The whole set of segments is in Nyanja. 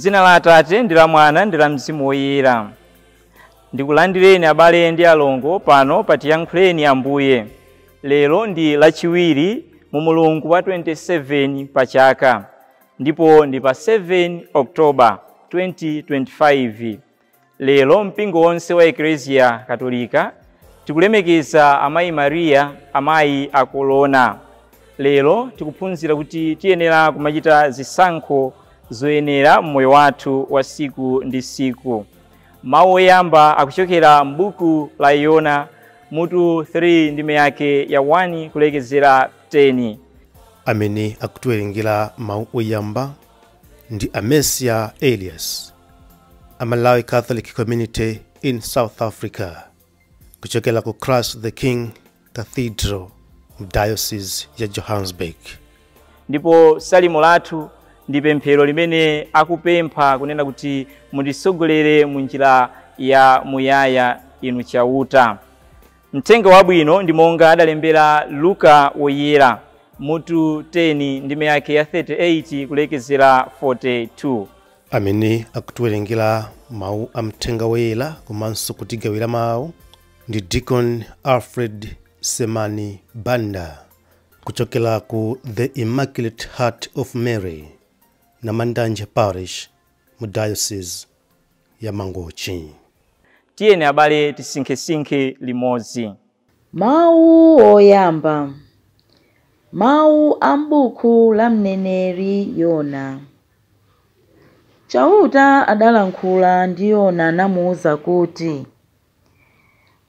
Mdzina la Atate ndi la Mwana ndi la Mzimu Woyera. Ndikulandireni abale ndi alongo pano patiyankhuleni Ambuye. Lero ndi lachiwiri mu mulungu wa 27 pa chaka, ndipo ndi pa 7 October 2025. Lero mpingo wonse wa Eklesia Katolika tikulemekeza Amayi Maria, amayi a Kolona. Lero tikuphunzira kuti tiyenera kumachita zisankho zoyenera mmoyo wathu wa siku ndi siku. Mawu oyamba akuchokera m'buku la Yona mutu 3 ndime yake ya 1 kulekezera 10. Amene akutiwerengera mawu oyamba ndi Amesia Elias, a Malawi Catholic Community in South Africa, kuchokera ku Christ the King Cathedral, Diocese ya Johannesburg. Ndipo salimo lathu ndi pemphero limene akupempha kunena kuti mundisogolere mu njira ya muyaya inu Chauta. Mthenga wabwino ndi monga adalembera Luka woyera mutu 10 ndime yake ya 38 kulekezera 42. Amene akutiwerengera mawu a mthenga woyera komanso kutigawira mawu ndi Deacon Alfred Semani Banda, kuchokera ku The Immaculate Heart of Mary na Mandanje Parish mu Diocese ya Mangochi. Tiyeni abale tisinkhesinkhe limodzi. Mawu oyamba. Mawu a m'buku la mneneri Yona. Chauta adalankhula ndi Yona namuwuza kuti,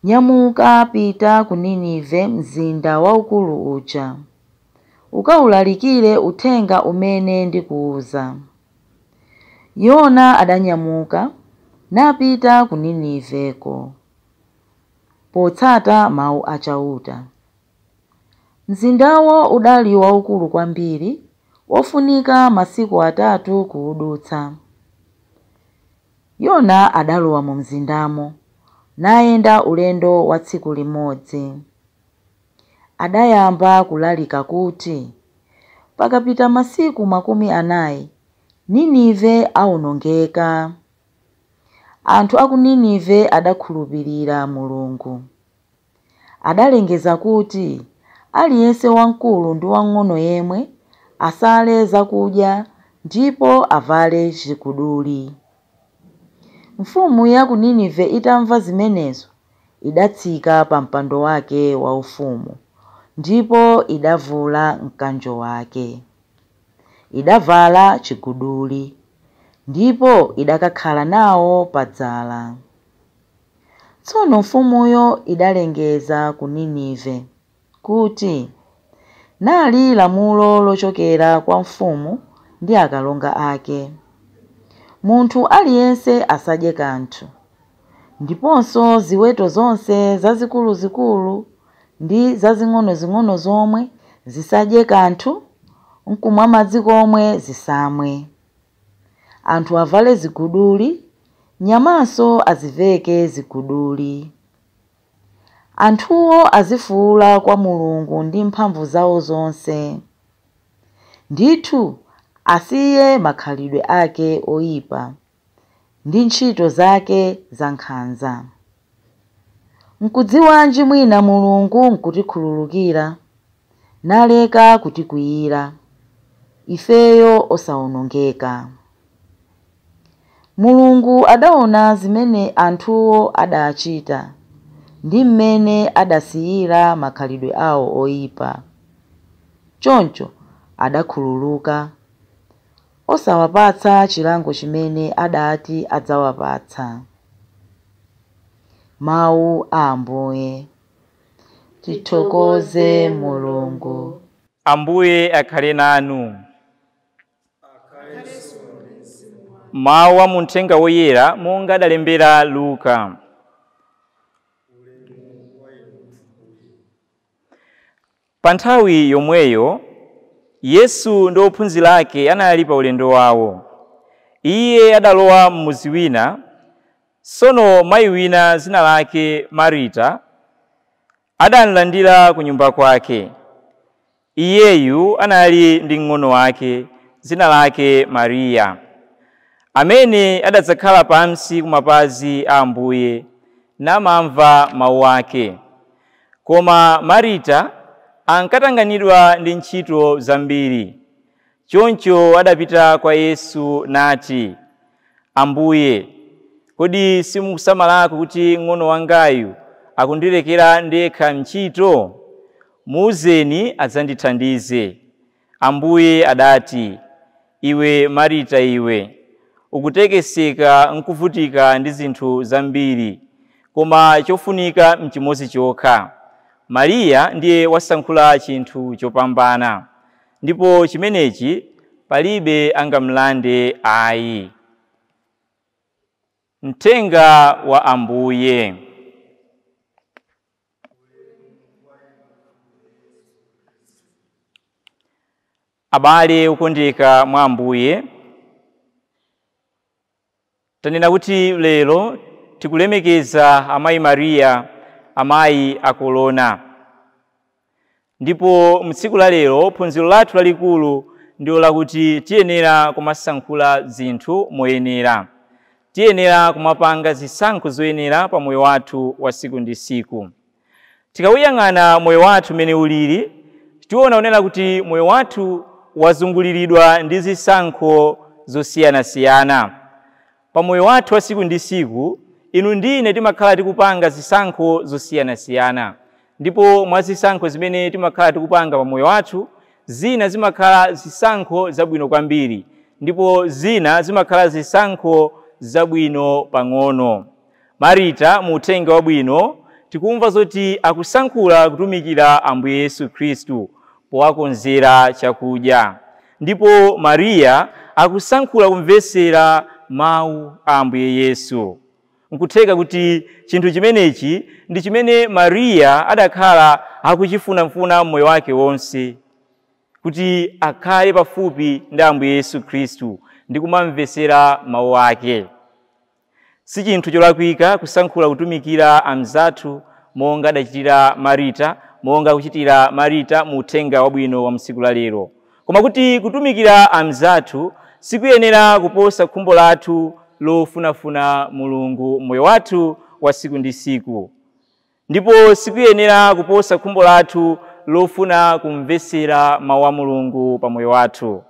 nyamuka pita ku Ninive, mzinda waukulu uja, ukawulalikire uthenga umene ndikuwuza. Yona adanyamuka napita ku Niniveko potsata mawu a Chauta. Mzindawo udali waukulu kwambiri, wofunika masiku atatu kuwudutsa. Yona adalowa mu mzindamo nayenda ulendo wa tsiku limodzi. Adayamba kulalika kuti, pakapita masiku 40 Ninive awonongeka. Anthu aku Ninive adakhulupirira Mulungu. Adalengeza kuti aliyense wamkulu ndi wang'ono yemwe asale zakudya ndipo avale chiguduli. Mfumu ya ku Ninive itamva zimenezo idatsika pa mpando wake waufumu ndipo idavula mkanjo wake. Idavala chiguduli ndipo idakakhala nawo padzala. Tsono mfumuyo idalengeza ku Ninive kuti nali lamulo lochokera kwa mfumu ndi akalonga ake, munthu aliyense asadye kanthu, ndiponso ziweto zonse zazikuluzikulu ndi zazing'onozing'ono zomwe zisadye kanthu, nkumwa madzi komwe zisamwe. Anthu avale ziguduli, nyamanso aziveke ziguduli. Anthuwo azifuwula kwa Mulungu ndi mphamvu zawo zonse. Ndithu asiye makhalidwe ake oyipa ndi ntchito zake za nkhanza. Nkudziwanji mwina Mulungu nkutikhululukira, naleka kutikwiyira, ifeyo osawonongeka. Mulungu adaona zimene anthuwo adachita ndi mmene adasiyira makhalidwe awo oyipa. Choncho adakhululuka, osawapatsa chilango chimene adati adzawapatsa. Mawu a Ambuye. Tithokoze Mulungu. Ambuye akhale nanu. Mawu a muthenga woyera monga adalembera Luka. Pa nthawi yomweyo Yesu ndi ophunzira ake anali pa ulendo wawo. Iye adalowa m'mudzi wina. Tsono mayi wina dzina lake Marita adamulandira ku nyumba kwake. Iyeyu anali ndi mng'ono wake dzina lake Mariya. amene adadzakhala pansi kumapazi a Ambuye namamva mawu ake. Koma Marita ankatanganidwa ndi ntchito zambiri. Choncho adapita kwa Yesu nati, Ambuye, kodi simukusamalako kuti ng'ono wangayu akundilekera ndekha ntchito? Muuzeni adzandithandize. Ambuye adati, Iwe Marita iwe, ukutekeseka nkuvutika ndi zinthu zambiri, koma chofunika mchimodzi chokha. Mariya ndiye wasankhula chinthu chopambana, ndipo chimenechi palibe angamulande ayi. Mthenga wa Ambuye. Abale okondeka mwa Ambuye, tanena kuti lero tikulemekeza Amayi Mariya, amayi akolona. Ndipo mtsiku la lero phunziro lathu lalikulu ndilo lakuti tiyenera kumasankhula zinthu moyenera. Tiyenera kumapanga zisankho zoyenera pa moyo wathu wa siku ndi siku. Tikawuyang'ana moyo wathu umene ulili, tiona unena kuti moyo wathu wazunguliridwa ndi zisankho zosiyanasiyana. Pa moyo wathu wa siku ndi siku, inu ndine timakhala tikupanga zisankho zosiyanasiyana. Ndipo mwa zisankho zimene timakhala tikupanga pa moyo wathu, zina zimakhala zisankho zabwino kwambiri, ndipo zina zimakhala zisankho zabwino pang'ono. Marita mu uthenga wabwino tikumva zoti akusankhula kutumikira Ambuye Yesu Khristu powakonzera chakudya, ndipo Mariya akusankhula kumvesera mawu a Ambuye Yesu. Nkutheka kuti chinthu chimenechi ndi chimene Mariya adakhala akuchifunafuna mmoyo wake wonse, kuti akhale pafupi ndi Ambuye Yesu Khristu ndi kumamvesera mawu ake. Si chinthu cholakwika kusankhula kutumikira anzathu monga adachitira Marita, monga kuchitira Marita mu uthenga wabwino wa msiku la lero. Koma kuti kutumikira anzathu sikuyenera kuposa khumbo lathu lofunafuna Mulungu moyo wathu wa siku ndi siku, ndipo sikuyenera kuposa khumbo lathu lofuna kumvesera mawu a Mulungu pa moyo wathu.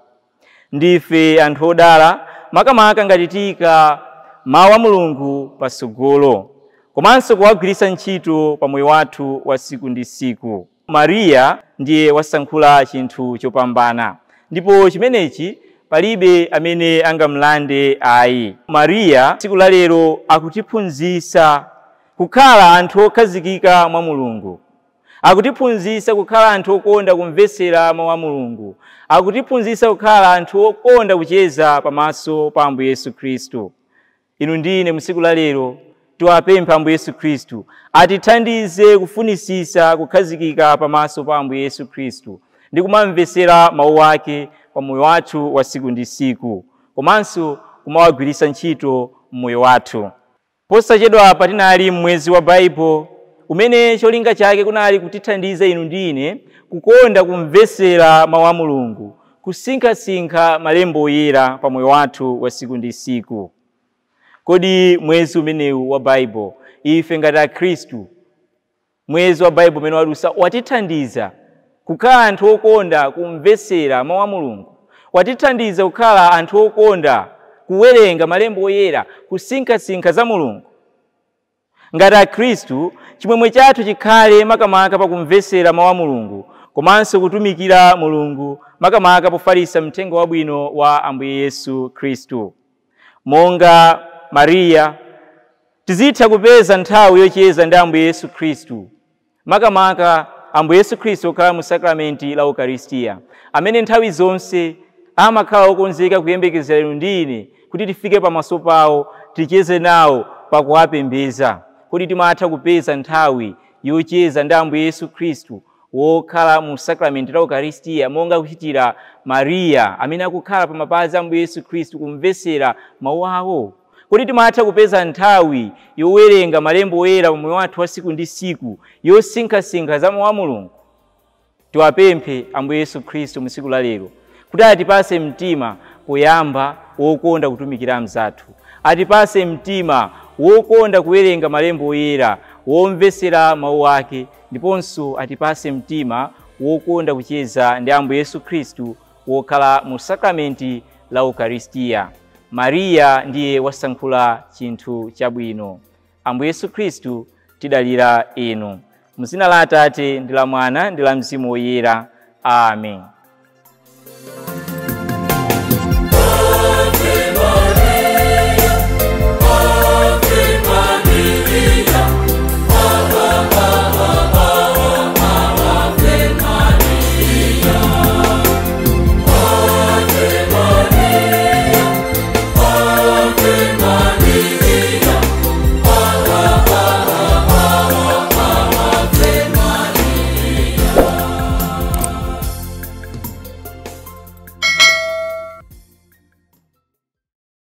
Ndife anthu odala makamaka ngati tiyika mawu a Mulungu patsogolo, komanso kuwagwiritsa ntchito pa moyo wathu wa siku ndi siku. Mariya ndiye wasankhula chinthu chopambana, ndipo chimenechi palibe amene angamulande ayi. Mariya tsiku la lero akutiphunzitsa kukhala anthu okhazikika mwa Mulungu, akutiphunzitsa kukhala anthu okonda kumvesera mawu a Mulungu, akutiphunzitsa kukhala anthu okonda kucheza pamaso pa Ambuye Yesu Khristu. Inu ndine msiku la lero tiwapempha Ambuye Yesu Khristu atithandize kufunisisa kukhazikika pamaso pa Ambuye Yesu Khristu ndi kumamvesera mawu ake pa moyo wathu wa siku ndi siku, komanso kumawagwiritsa ntchito mmoyo wathu. Posachedwa patinali mwezi wa Baibulo umene cholinga chake kunali kutithandiza inu ndine kukonda kumvesera mawu a Mulungu, kusinkhasinkha malembo oyera pa moyo wathu wa siku ndi siku. Kodi mwezi umenewu wa Baibulo, ife ngati Akhristu, mwezi wa Baibulo umene wadusa watithandiza kukhala anthu okonda kumvesera mawu a Mulungu, watithandiza kukhala anthu okonda kuwerenga malembo oyera, kusinkhasinkha za Mulungu. Ngati Akhristu, chimwemwe chathu chikhale makamaka pakumvesera mawu a Mulungu, komanso kutumikira Mulungu makamaka pofalitsa mthenga wabwino wa Ambuye Yesu Khristu. Monga Mariya, tizitha kupeza nthawi yocheza ndi Ambuye Yesu Khristu, makamaka Ambuye Yesu Khristu okhala mu sakramenti la Ukaristiya, amene nthawi zonse amakhala okonzeka kuyembekezera inu ndi ine kuti tifike pamaso pawo, ticheze nawo pakuwapembedza. Kuti timatha kupeza nthawi yocheza ndi Ambuye Yesu Khristu wokhala mu sakramenti la Ukaristiya, monga kuchitira Mariya amene akukhala pa mapazi a Ambuye Yesu Khristu kumvesera mawu awo. Kuti timatha kupeza nthawi yowerenga malembo oyera pa moyo wathu wa siku ndi siku, yosinkhasinkha za mawu a Mulungu. Tiwapemphe Ambuye Yesu Khristu mu tsiku la lero kuti atipase mtima poyamba wokonda kutumikira mzathu, atipase mtima wokonda kuwerenga malembo oyera, womvesera mawu ake, ndiponso atipase mtima wokonda kucheza ndi Ambuye Yesu Khristu wokhala mu sakramenti la Ukaristiya. Mariya ndiye wasankhula chinthu chabwino. Ambuye Yesu Khristu, tidalira inu. Muzina la Atate ndi la Mwana ndi la Mzimu Woyera. Amen.